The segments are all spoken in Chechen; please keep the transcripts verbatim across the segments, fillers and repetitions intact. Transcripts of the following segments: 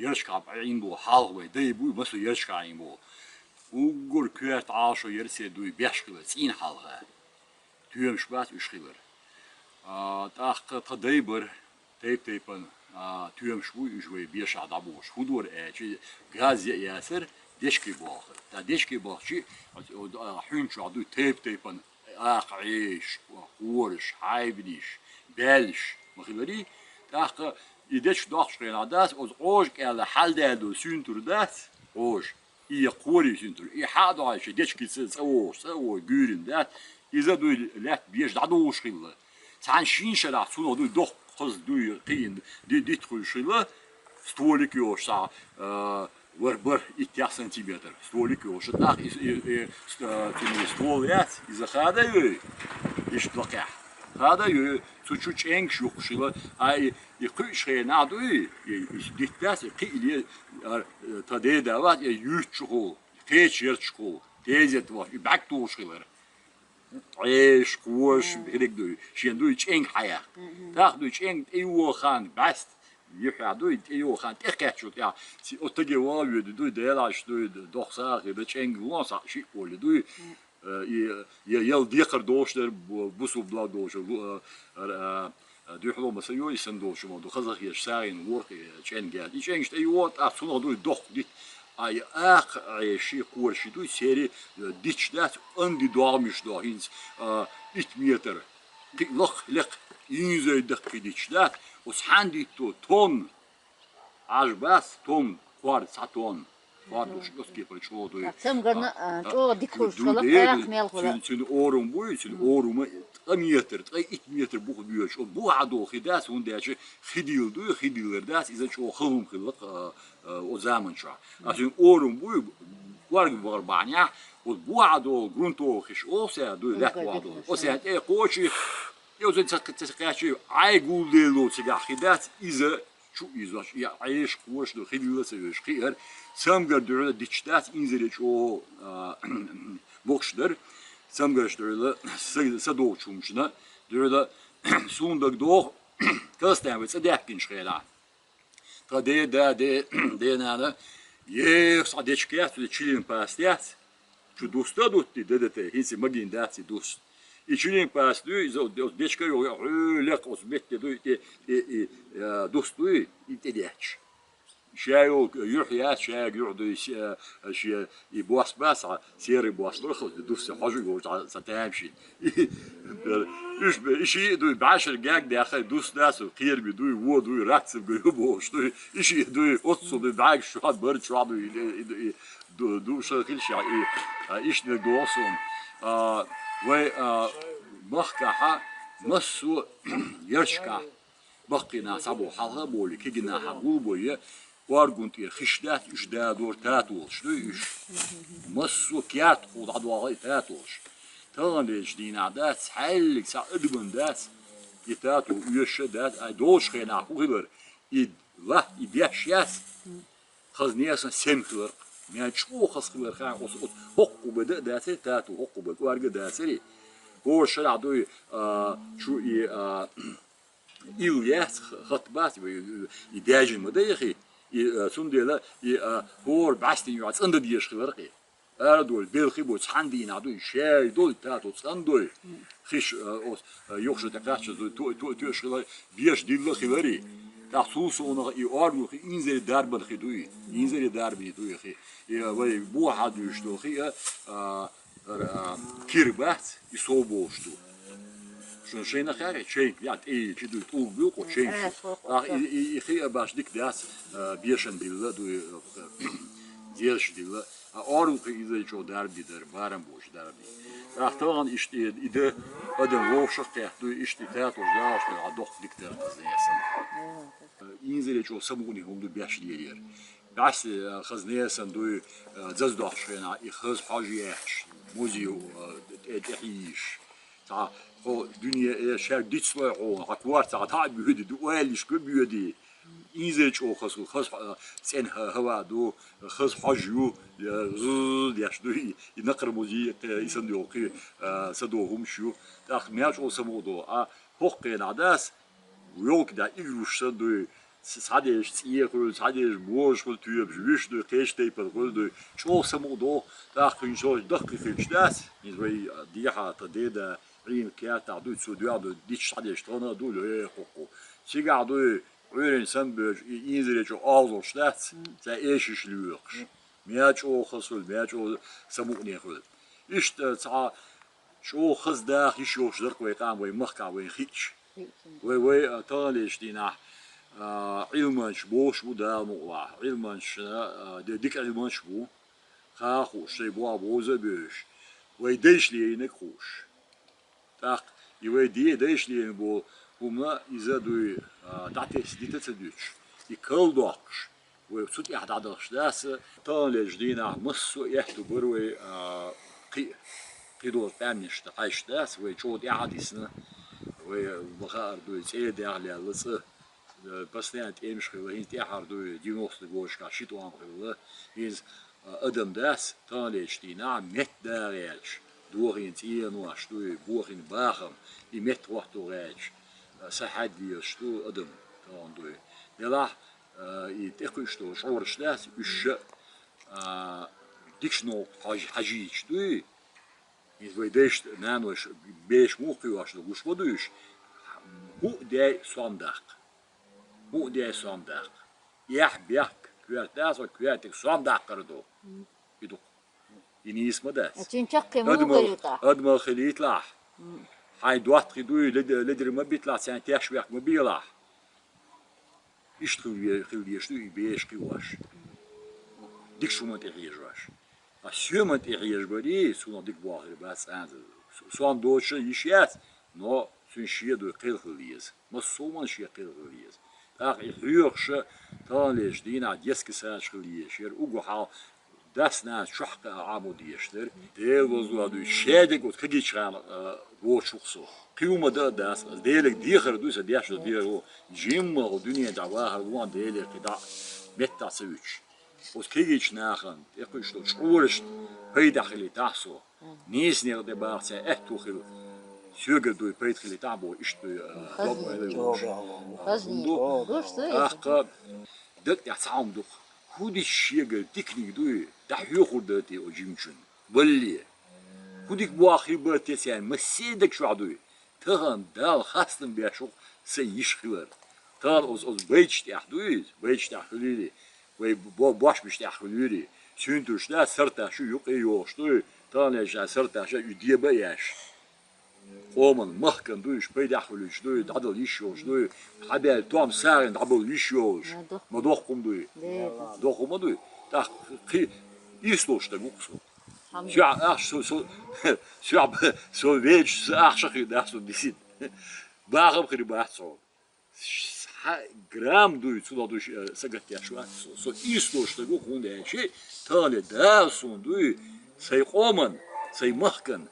Ярашка Ӏийна бу хьалха вай дай буй, массо ярашка Ӏийна бу. Уггар коьрта Ӏалашо ярсе дуй беш хилар, цӀийна хьалха. Тоьмаш бац уьш хилар. А, тӀаккха тха дай бар, тайп-тайпан, а, тоьмаш буй, уьш вай бешахь дӀабохуш. ХӀун дора аьлча, газ я яцар, дечке болхар. Та дечке болхчи, а, хьуьн чохь дуй тайп-тайпан акха Ӏеш, кораш, хьайбанаш, баьллаш ма хиларий. ТӀаккха и дечка доккхуш хенахь дац, оцу къожа кӀелла хьалдаьлла долу синтур дац, къожа. И я кхорий синтур. И хьа а дохьуьйтуш, дечкица цӀа вогӀуш, цӀа а вогӀуш, гуьйрина дац. Иза дуй лаьтта беша дӀадугӀуш хилла. Цхьана шина шарахь цунах дуй доккха хаза дуй кхиъна, ди-, дитт хуьлуш хилла, столик йолуш цхьа, а, вар-бархӀ иттех сантиметр. Столик йолуш, тӀаккха и, и, и, ст-, а, цуьнан стол яц, иза хада йой, иштта лакхехь. Хада йой, цу чу чӀенгаш юхкуш хилла, а и, и кхуьуш хенахь дуй, и, и дитт дац, и кхиъле, а, тхан деда вац, и юьттачухула, кхечу ярташкахула, тезет вац, и бӀаьг тухуш хилар. Ӏеш, кхош, хериг дуй, шен дуй чӀенг хьаяккха. ТӀаккха дуй чӀенг тӀейохан баьст, юьхьехь дуй тӀейохан тӀекхаьччул тӀехь, ци-, оттаге вала воьду дуй, делаш дуй, дохса хир, чӀенг вон схьа шиъ олу дуй. Э, и, я, ял декхар долуш дара, бу-, бусулба долуш, бу-, э, э, э, дуьхьало ма ца йо, и санна долуш ма ду, хазахеташ сагӀина ворхӀ, э, чӀенг яц. И чӀенгаш тӀейо, тӀаккха цунах дуй доккха дитт. А и акха Ӏеший, кхорший дуй, сери, э, дитт дац, анди догӀмаш до хӀинца, а, итт метр. Кхин лакха, лекха, инзой даккхий дитт дац, оцу хьан дитто тонна. Ӏаж бац, тонна, кхор цхьа тонна. Кхор долуш оцу кепара чӀогӀа дуй. Так, цамгарна, а, а, чӀогӀа дика хуьлуш хилла, дуй, къаьркъа мел хуьлу. Цуьнан, цуьнан орам буй, цуьнан орам ткъа метр, ткъа итт метр бух боьдуш. Оцу бухахь долу хи дац, хӀунда аьлча хи дилла дуй, хи диллар дац, иза чӀогӀа халум хилла, а, а, оцу заман чохь. А цуьнан орам буй, кӀорга бахар бахьанехь, оцу бухахь долу грунтовый хиш олу саьа дуй, лаьтта бухахь долу. Оцу саьа тӀе кхочий, и оцу ца, ца, ца кхаьчий, Ӏай гулделло цигахь хи дац, иза чу изош, я Ӏеш, кхош ду, хи дилла ца йоьш, хи ар, цамгар дуьхьала дитт дац, инзаре чӀогӀа, а, бокуш дара, цамгарш дуьхьала, са, са догӀучу хӀумашна, дуьхьала, суна даг доху, Казахстан вай цӀа даьхкинчу хенахь. Тхан ден да, де, ден нана, ех, схьа дечка яц, чилин паста яц, чу дуста дутти, де, де, те, хӀинца магин дац и дус. И чилин паста дуй, иза оцу дечка йогӀу, хьуьлакх оцу метте дуй, и, и, и, а, дус дуй, и тӀедетташ. Ша йолу юьхь яц, шаьга юьхь дуй, се-, а, шен и бос бац, а, серый бос бара хаза, дус ца хьожа йолчу цхьа, цхьа тамашийна. Уьш бе-, и шиъ дуй, бӀаьшара гаг даьххай, дус дац, кхераме дуй, вон дуй, раццам гуй, бохуш дуй, и шиъ дуй, оццул дуй, бӀаьгаш чохь, бар чохь дуй, и, и, и, ду-, душа хилча, и, а, иштта догӀу суна. А, вай, а, махкахьа массо а ярчкахь, баккхий нах цхьабо хьалха а болий, кегий нах хьан гулбой, кӀоргун тӀера хиш дац, уьш дадора татолаш дуй уьш. Массо а кертахула дӀадогӀу и татолаш. Тахана лелачу дийнахь дац, цхьаьллиг цхьа адаман дац, и тато оьшуш а дац, ай долчу хенахь хӀун хилар, и лахь, и беш яц, хаза несан сем хилар, мел чӀогӀа хаза хилар хаьа, оцу, оцу хӀокху бан дан а дацари, тато хӀокху бан кӀорга а дацари. ХӀора шарахь дуй, а, чу и, а, ил яц, х-, хатта бац, и, и даьжина ма дай хи, и, а, цундела, и, а, хӀора бӀаьстина юьхь цӀандан дезаш хилар кхи. Арадолу белхи бу, цхьана дийнахь дуй, шай долу тато цӀандой. Хиш, а, оц, а, юхша тӀе кхаччалц дуй, то-, то-, тоьаш хилар, беш дилла хилари. ТӀаккха цул совнаха и оргух инзаре дарбан хи дуй. Инзаре дарбан дуй хи. И, а, вай бохьа дуьйш долу хи, а, а, ара, а, кира бац, и сов болуш ду. Шун шайна хаьрри, чайнка, я, тӀе, чи дуй, тӀулг буьлкъу, чайнка. Ах, и, и, и хи а баш дика дац, а, бешан дилла дуй, а, зелаш дилла. А оргукхи иза чӀо дарби дар, барам бош дарби. Ах, тагӀан ишта и, и да, адам вовшах кхехт дуй, ишта и татуш далаш дуй, а дохк дика дар хаза ясан. Инзаре чӀо самукъуни хӀума ду беш лелера. БӀаьсте, а, хаза несан дуй, а, заза дохьуш хенахь, и хаза хьожа яхьаш, музей, а, тӀе, тӀе хьийзаш. Цхьа хьо дуьне, э, шаьрга дицлой хьо, хьан кор цхьа дӀа а боьди, ду ойлишка боьди. Инзаре чӀо хаза, хаза, а, цӀена хӀа-, хӀава ду, хаза хьожа ю, э, зу-зу-зу деш ду, и, и накхара музей, э, и санна йолу кхин, а, са догӀу хӀумаш ю. ТӀаккха мел чӀо самукъа до, а хӀокху хенахь дац, йолка да игруш санна дуй, Цхьадерш цӀе хуьлу, цхьадерш божа хуьлу, тоьпаш вуьш дуй, кхечу тайпана хуьлу дуй. ЧӀогӀа самукъа догӀу, тӀаккха кхуьнан цо дахка хилча дац, иза вай дехьа тхан деда Ӏийна кертахь дуй, цо доьгӀна дуй, дича схьадерш тахана а ду, ле, кхукху. Цигахь дуй, Ӏуьйранна самабоьжуш, и инзаре чӀогӀа олхазлуш дац, цхьа эшиш лоьхуш. Мел чӀогӀа хаза хуьлу, мел чӀогӀа самукъане хуьлу. Иштта цхьа чӀогӀа хаза даха йиш йолуш дара-кх вай къам вай махкахь вайна хиъча. Вай, вай, а, таханлерчу дийнахь, а, Ӏилманчаш бохуш бу Дала мукъалахь. Ӏилманчаш, а, де-, дика Ӏилманчаш бу. Хаа хууш, шайн болх бовза а бевзаш. Вай дайша леринарг хууш. ТӀаккха и вай де-, дайша лерина болу хӀума иза дуй, а, дӀатесна дита а ца дуьтуш, и карладоккхуш, вай цу тӀехь дӀадахча дац, таханлерчу дийнахь массо а аьтту бара вай, а, кхин а, кхидолчу къаьмнашна хьаьжча дац, вай чӀогӀа тӀаьхьа а дисна, вай ма-хаара дуй, цӀера дехьа лелла цӀа, э, постоянно тӀемаш хилла, хӀинца тӀаьххьара дуй, девяностые годашкахь ши тӀом хилла, хӀинца, а, адам дац, таханлерчу дийнахь метта дагӀа яьлча, дохийна цӀенош дуй, бохийна бахам, и метта хӀотто гӀерташ, а, са хьаьдда везаш ду адам тахана дуй. Делахь, а, и тӀекхуьуш долу чкъураш дац, уьш ша, а, дикачу новкъа хьаж-, хьажийча дуй, иза вай дайша, наноша беш муха кхуьош ду, гуш ма дуй уьш, хӀуъа дей сом даккха. ХӀуъа дей сом даккха. Эхь, бехк, коьрта дац, вай коьртиг сом даккхар ду. И ду-кх. И нийса ма дац. Чин чаккхе муха Адамал, хилийта? Адамал хилийталахь. Хьайн доттагӀий дуй, леда-, ледара ма биталахь, царна теш вехк ма белахь. Иштта хила ве-, хила везаш ду и беш кхиош. Дикачу хӀуманна тӀе хьежош. Ткъа соьмана тӀе хьежабарий, цунах дика болх хир бац цкъа а. Сом доцуша йиш яц, но цуьнан шен дуй кхел хила еза. Массо а хӀуманна шен кхел хила еза. ТӀаккха и хьоьхуш а, таханлерчу дийнахь детский садаш хила езаш яра, уггар хьалха дас-нанас чохь кхаа Ӏамо дезаш дара. Дела вазло дуй, шадерг оцу кегийчу хенахь, а, воцуш ву-кх со. Кхин хӀума дан а дац, аса Деле дехар дуй сан деш долу дехар ву. Жимма оцу дуьнен тӀехь вахар ву-кх Деле кхин дӀа а меттахь ца вуьтуш. Оцу кегийчу нахана тӀекхуьуш долу чкъурашна пайда хилийтахь со. Нийса некъа тӀе баха церан аьтту хила, соьгара дуй пайда хилийтахь боху, иштта дуй, а, Хазна. Дог-, Хазна. Ду. Гуш ду иза? ТӀаккха даг тӀехь цхьа хӀума ду-кх. ХӀун дича шегара диканиг дуй, дӀахьоьхур дара те оцу жимачунна? Валле. ХӀун дика болх хир бара те царна, массеран даг чохь дуй? Тахана Далла хастам беш ву-кх сайн йиш хилар. Тахана оцу, оцу байташ тӀехь дуй иза, байташ тӀехь хуьлийла, вай бо-, бошмаш тӀехь хуьлийла. Суьнтуш да, сарташ ю юкъе йолуш дуй, таханлерчу сарташ а уьш деба а еш. Къоман, махкан дуй, уьш пайдехь хуьлуьйтуш дуй, дӀадала йиш йолуш дуй, хьабаьлла том сагӀина дӀабала йиш йолуш. Ма дохку. Ма дохку хӀума дуй? Дела. Дохку хӀума дуй? ТӀаккха кхин ирс долуш стаг ву-кх со. Хьамда. Соьгахь ахча со, со, соьгахь, со веача, сан ахча хир дац со дисина. Бахам хир бац хьуна. Цхьа грамм дуй, цунах дуй, э, сагатдеш вац со. Со ирс долуш стаг ву-кх, хӀунда аьлча тахана Дала суна дуй, сайн къоман, сайн махкан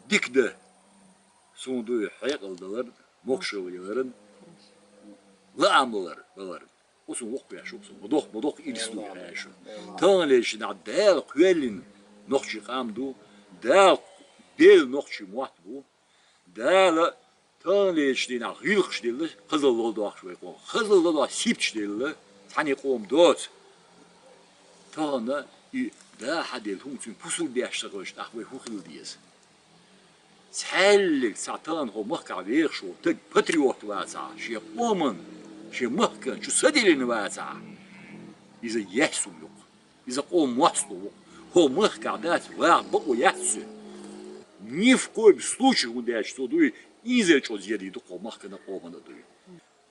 дика дан. Суна дуй хьекъал даларна, могушалла яларна, лаам балар, баларна. Оцунна воккхавеш ву-кх со. Ма дохку, ма дохку ирс дуй, хаьий шуна. Таханлерчу дийнахь Дала кхоьллина нохчийн къам ду, Дала белла нохчийн мотт бу, Дала таханлерчу дийнахь гӀиллакхаш делла, хазалла ладоьгӀуш вай къоман. Хазалла ладоьгӀуш сибаташ делла, цхьанне къоман доцу. Тахана и да хьаделла хӀума цуьнан пусар деш ца хилча, тӀаккха вай хӀун хила деза? Цхьаьллиг цхьа тахана хӀокху махкахь вехаш волу стаг патриот вацахь, шен къоман, шен махкан чу са диллина вацахь, иза ес хӀума ю-кх. Иза къоман мостагӀ ву-кх. ХӀокху махкахь дац, ваха бакъо яц цуьнан. Ни в коем случае, хӀунда аьлча цо дуй, инзаре чӀогӀа зе дийр ду-кх хӀокху махкана а, къомана а дуй.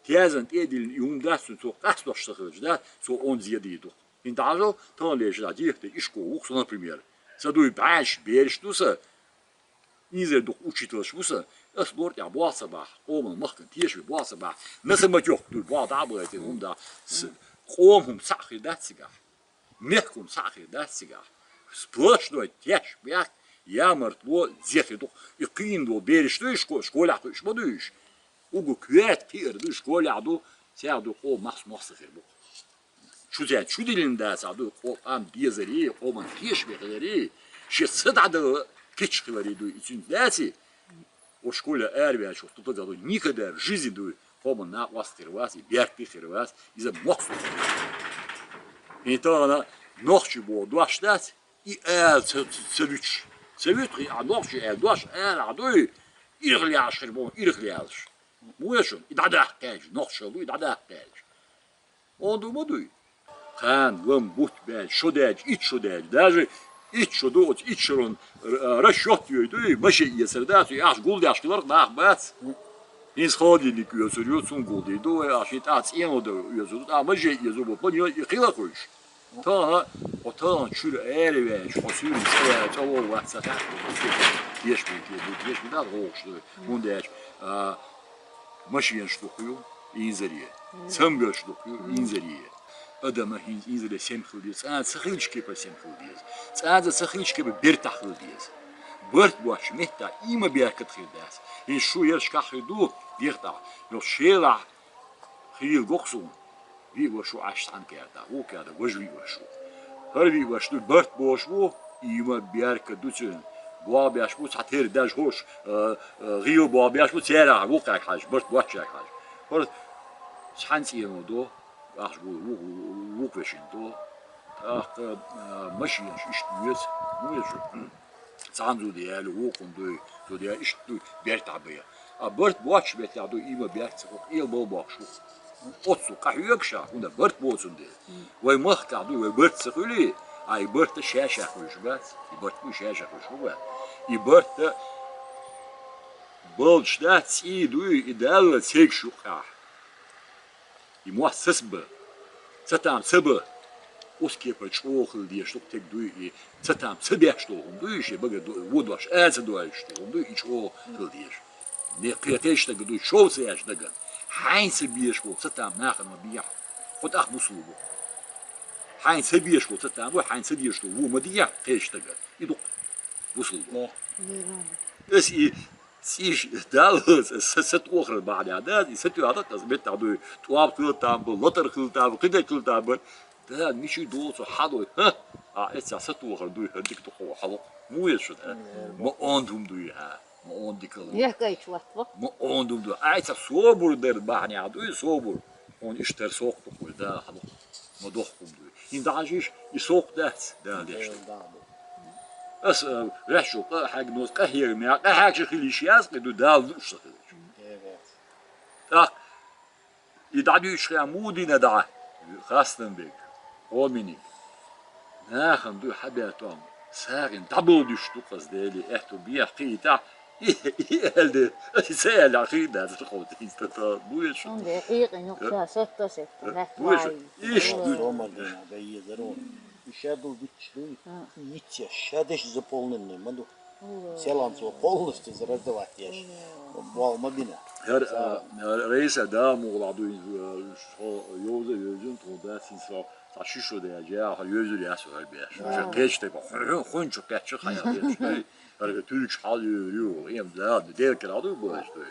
Тезана тӀе а диллина и хӀума дац цуьнан, цо къастор ца хилча, да, цо онда зе дийр ду-кх. ХӀинца дӀахьажал, таханлерчу дийнахь дехар тӀе ишкол ву-кх со, например. Сан дуй бӀаьш бераш ду сан, инзаре дукха учительш бу сан, ас лор тӀехь болх ца бахь, къоман, махкан тешаме болх ца бахь, наса ма тоьхку дуй, болх дӀа а бахийтина, хӀума дӀа. С-, къоман хӀума цхьаъ хир дац цигахь, мехкан хӀума цхьаъ хир дац цигахь. Сплошной теш, бехк, ямартло, зе хир ду-кх. И кхиийна долу бераш дуй шко-, школехь кхуьуш ма дуй уьш. Уггар коьрта кхиар дуй школехь ду, цигахь дуй къоман махкан мостагӀ хир бу-кх. Чу цаьрца чу диллина дацахь дуй, къо-, къам безарий, къоман тешаме хиларий, шен са дӀадала кийча хиларий дуй, и цуьнца даций, оцу школе араваьллачу стага дуй, никогда в жизни дуй, Хобан накъост хир вац, и беркат хир вац, иза мохк. ХӀинца тахана нохчий боху дош дац, и ала ца, ца, ца вуьтуш. Ца вуьту хи, а нохчий ала дош ала а дуй, ирх лаьллаш хир боху, ирх лаьллаш. Муьйшун, и дӀадаккха кхаьчча, нохчалла ду, и дӀадаккха кхаьчча. Он ду ма дуй? Кхана лам бутт баьлча, шо даьлча, итт шо даьлча, даже итт шо ду, оцу итт шерон р-, расчет йой дуй, машен эцар дац, и ахьа гулдеш хиларх нах бац. ХӀинца холодильник оьцур ю, цунна гулдий ду, вай ахьа шен тӀаккха цӀено дан оьцур ду, тӀаккха машен эцар бу, панель и хила хуьйш. Тахана, хьо тахана чуьра араваьлча, хьо суьйрана цӀа ваьлла, цӀа вогӀу вац ца хаьа, тешаме, тешаме дац, вогӀуш ду. ХӀунда аьлча, а, машенаш дукха ю, инзаре. Цамгарш дукха ю, инзаре. Адама хӀинца инзаре сема хила деза, цкъа а ца хилча кепара сема хила деза. Цкъа а ца хилча кепара бертахь хила деза. Барт боцчу меттехь ийман беркат хир дац. ХӀинца шу ершкахь хир ду, дехтахь, йо шелахь хийла го-кх суна. Виъ ваша ву Ӏаш цхьана кертахь, вукху кертахь важа виъ ваша ву. ХӀара виъ ваша ду, барт боцуш ву, ийман беркат ду цуьнан. Болх беш бу, цхьа тера даже хӀорш, а, а, гӀийла болх беш бу, церах вукхаьрга хьажа, барт боцчаьрга хьажа. ХӀара цхьана цӀено до, ахча бу, ву-, ву-, вукху вешина до. ТӀаккха, а, машенаш иштта веза, веза. Цхьана зуда яьлла, вукхунна дуй, зуда яьлла, иштта дуй, бертахь бен. А барт боцчу меттехь дуй, ийман беркат ца хуьлу, къел бала бохуш ву. Оццул къахьоьгуш а, хӀунда барт боцун дела. Вай махкахь дуй, вай барт ца хуьлий, а и барт ша-ша хуьлуш бац, и барт буй ша-ша хуьлуш бу бац. И барт балдаш дац, цӀий дуй, и Далла цегаш юккъехь. И мохь сацабан, цатам ца бан, оцу кепара чӀогӀа хила дезаш ду-кх тега дуй и, цатам ца беш долу хӀума дуй и, шен багара ду-, вон дош а ца доуьйтуш долу хӀума дуй и чӀогӀа хила дезаш. Не кхе-, кхечу стага дуй, шов ца еш дагана. Хьайна ца безаш болу цатам нахана ма бехьа. Хьо тӀаккха бусулба ву. Хьайна ца безаш болу цатам ву, хьайна ца дезаш долу вон ма дехьа кхечу стага. И ду-кх бусулба. Аса и цӀийш Далла са, са тӀохар бахьанехь дац, и са тоьхна аса меттахь дуй, тӀом хила там бу, латар хила там бу, кхидерг хила там бу. Да, мичий доцу хьан дуй, хӀа? А эццахь са тохар дуй, хӀара дика ду хьо хьалукъ. Муха веза шу, да? Ма онда хӀума дуй, хьа? Ма онда дика ма онда хӀума ду. Айса собур дар бахьанехь дуй, собур. Хьуна иштта хӀара сокъ ду хьуна, да, хьалукъ. Ма дохку хӀума дуй. ХӀинца дӀахьажийша, и сокъ дац, Дала деш ду. Аса, э, ваьшшул къа а хьегна, къахьегна, къахьегча хила йиш яц, кхин ду Дала лууш ца хилча. ТӀаккха и дӀадуьйчу хенахь муха дина дӀа? Хастам бега, хӀоминиг. Нахана дуй хьан бертом, сагӀина дӀаболдуьйш ду-кх аса, Деле, аьтту бехьа кхийтахь, и, и аьлла де, и ца аьлла хир дац, хӀинца тӀе буьйцу. Хьекъина юкъа ша сетта, сетта, лаьтта вай. Иштта дуй. Ша ду вичча дуй, ниццеш, ша деш заполненный ма ду. Селанцо полностью раздавать еш. Болх ма бина. ХӀара, а, Раиса, да, мугӀалахь дуй, а, со йовза вевзина тхуна дац, хӀинца со цхьа шишо даьлча, яха йовзур яц хӀара беш. Ша кхечу тайпа, ху-, ху-, хунчу кхечу хьан яхаш. ХӀара туьлгаш хьал йовзур ю, эм, да, делкара хьал ду бохуш дуй.